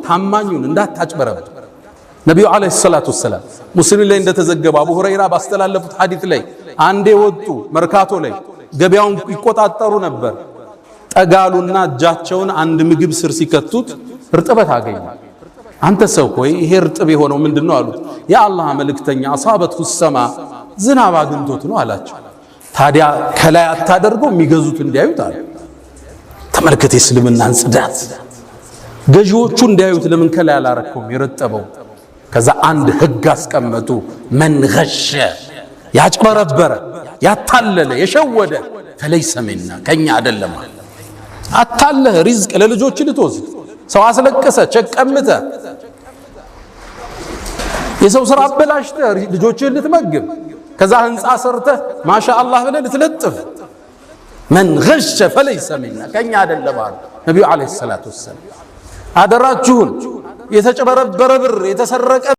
ታማኙን እንዳታጭበረብር። ነቢዩ عليه الصلاة والسلام ሙስሊም ላይ እንደተዘገበ አቡ ሁረይራ ባስተላለፉት ሐዲት ላይ አንዴ ወጡ፣ መርካቶ ላይ ገበያውን ይቆጣጠሩ ነበር። ጠጋሉና እጃቸውን አንድ ምግብ ስር ሲከቱት እርጥበት አገኙ። አንተ ሰው ሆይ ይሄ እርጥብ የሆነው ምንድነው አሉት። የአላህ መልእክተኛ أصابته السماء ዝናብ አግኝቶት ነው አላቸው። ታዲያ ከላይ አታደርገው የሚገዙት እንዲያዩት አሉ። ተመልከት የእስልምናን ጽዳት። ገዢዎቹ እንዲያዩት ለምን ከላይ አላረከውም የረጠበው? ከዛ አንድ ህግ አስቀመጡ። من غش ያጭበረበረ፣ ያታለለ፣ የሸወደ فليس منا ከኛ አይደለም። አታለህ ሪዝቅ ለልጆች ልትወስድ ሰው አስለቅሰ ቸቀምተ የሰው ስራ አበላሽተ ልጆችህን ልትመግብ ከዛ ህንፃ ሰርተህ ማሻ አላህ ብለህ ልትለጥፍ من غش فليس منا ከኛ አይደለም አሉ ነቢዩ عليه الصلاة والسلام። አደራችሁን የተጨበረበረ ብር የተሰረቀ